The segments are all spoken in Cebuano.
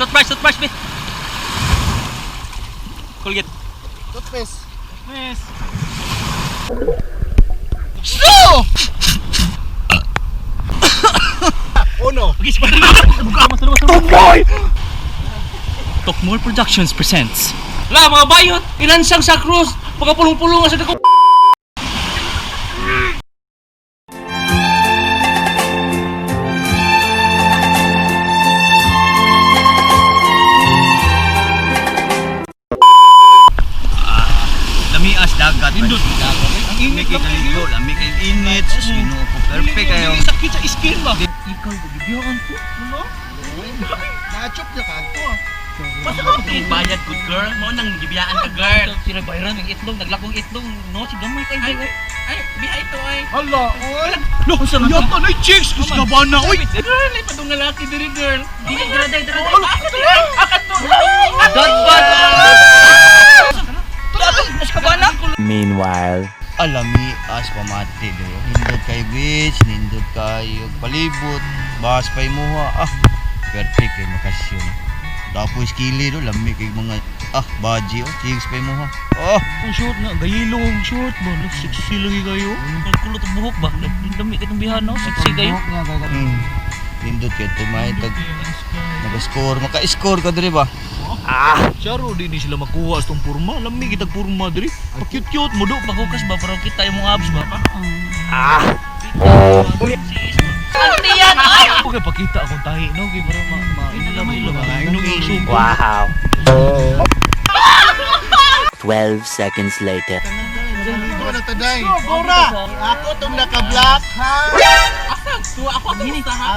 Toothbrush, toothbrush, be. Colgate. Toothpaste. Yes. So! Uno. Okay, sige. Tumoy! Tokmol Productions presents. La, mga bayot! Inansang sa krus! Pagkapulong-pulong sa dako. Lamias dagat. Nindot. Ang init kay kaligo, lami kay init. Sus, Ginoo ko perfect kayo. Dili sakit sa skin ba? Ikaw, gibiyaan ko. Ano? Nachop niya ka to ah. Basta ka bayad, good girl. Mo nang gibiyaan ka, girl. Sira bayran ng itlog, naglakong itlog. No, si gamay kay. Ay, ay, bihay to ay. Hala, oy. Lo, Yata na chicks kus ka ba na oy. Girl, ay padung nga laki diri, girl. Dili dira dai dira dai. Akat to. Dot bad. Meanwhile. Alami as pamati do. Nindot kayo beach, nindot kayo palibot, bas pa imuha. Ah, perfect kay makasyon. Tapos kili do, lami kay mga baji oh, chicks pa imuha. Oh, Ang short na, gayilo ang short ba? Sexy lagi kayo. Ang kulot ang buhok ba? Dami kitong bihano, sexy kayo. Nindot kay tumay tag naka-score, maka-score ka diri ba? Charo, di ni sila makuha sa tong purma. Lami kitag purma diri. Pa-cute-cute mo do. Paghukas ba, pero kita yung mga abs ba? Ah! Ano yan? Ay! Okay, pakita akong tahi, no? Kaya para ma... ma Wow. 12 seconds later. Ligo na taday. Bora. Ako tong naka-black ha. Asag! Tuwa ako ito sa ha?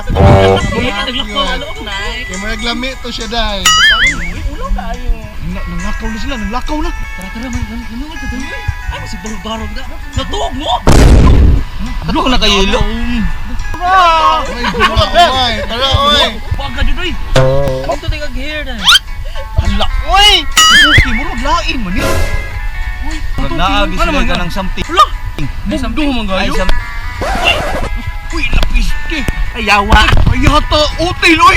Kay mga glami to siya day. Nanglakaw na sila, nanglakaw na. Tara, tara, man, man, man, man, man. Ay, masig barog-barog na. Natuog mo! Ano na kayilo? Oy, oy, tara oy. Baga dito eh. Ito tayo kag-hair na. Hala, Oy! Okay, murag lain man eh. Uy, Naagi Ano sila man ka ka? ng something. Hala! Bugdo man Ay, kayo. sam Uy, lapis te. Ay, yawa. Ay, yata, util, uy.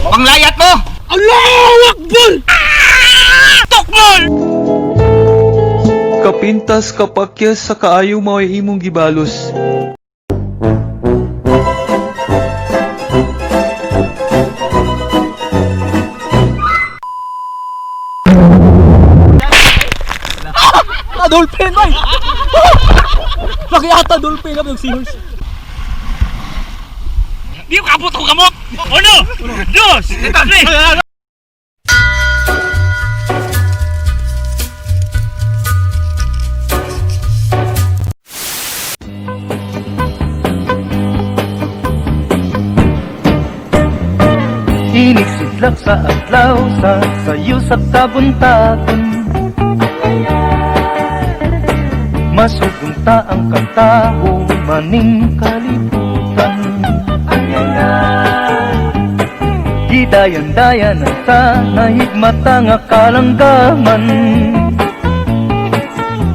Panglayat mo! Allahu Akbar! Tokmol! Kapintas kapakyas sa kaayo mao'y imong gibalos. Ah, dolphin, ay! Laki ata dolphin kami yung seahorse. Di ko kabot ako kamot! Uno! Dos! Tres! Inig sidlak sa adlaw sa sayo sa kabuntagon. Masugunta ang katao maning kalibutan. Gidayan-dayan ang sa nahigmata nga kalanggaman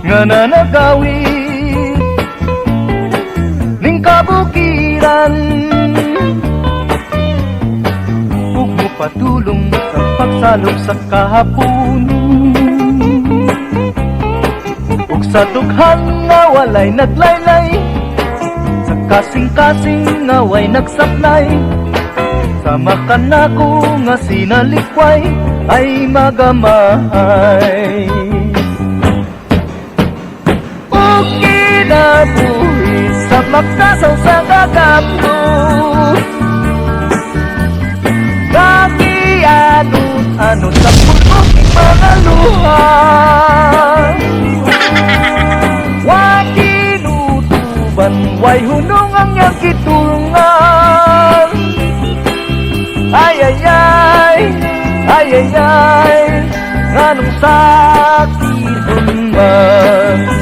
nga nanagawit ning kabukiran ug mopadulong sa pagsalop sa kahapon ug sa dughan nga walay naglaylay sa kasing-kasing nga way nagsablay sa makanako nga sinalikway ay magamay ug kinabuhi sa magkasaw sa gagapos. Ano sa puso mga luha. Wakinutuban, way hunong ang iyang kitulungan. Ay, ay, ay, ay, ay, ay, nganong sakiton man.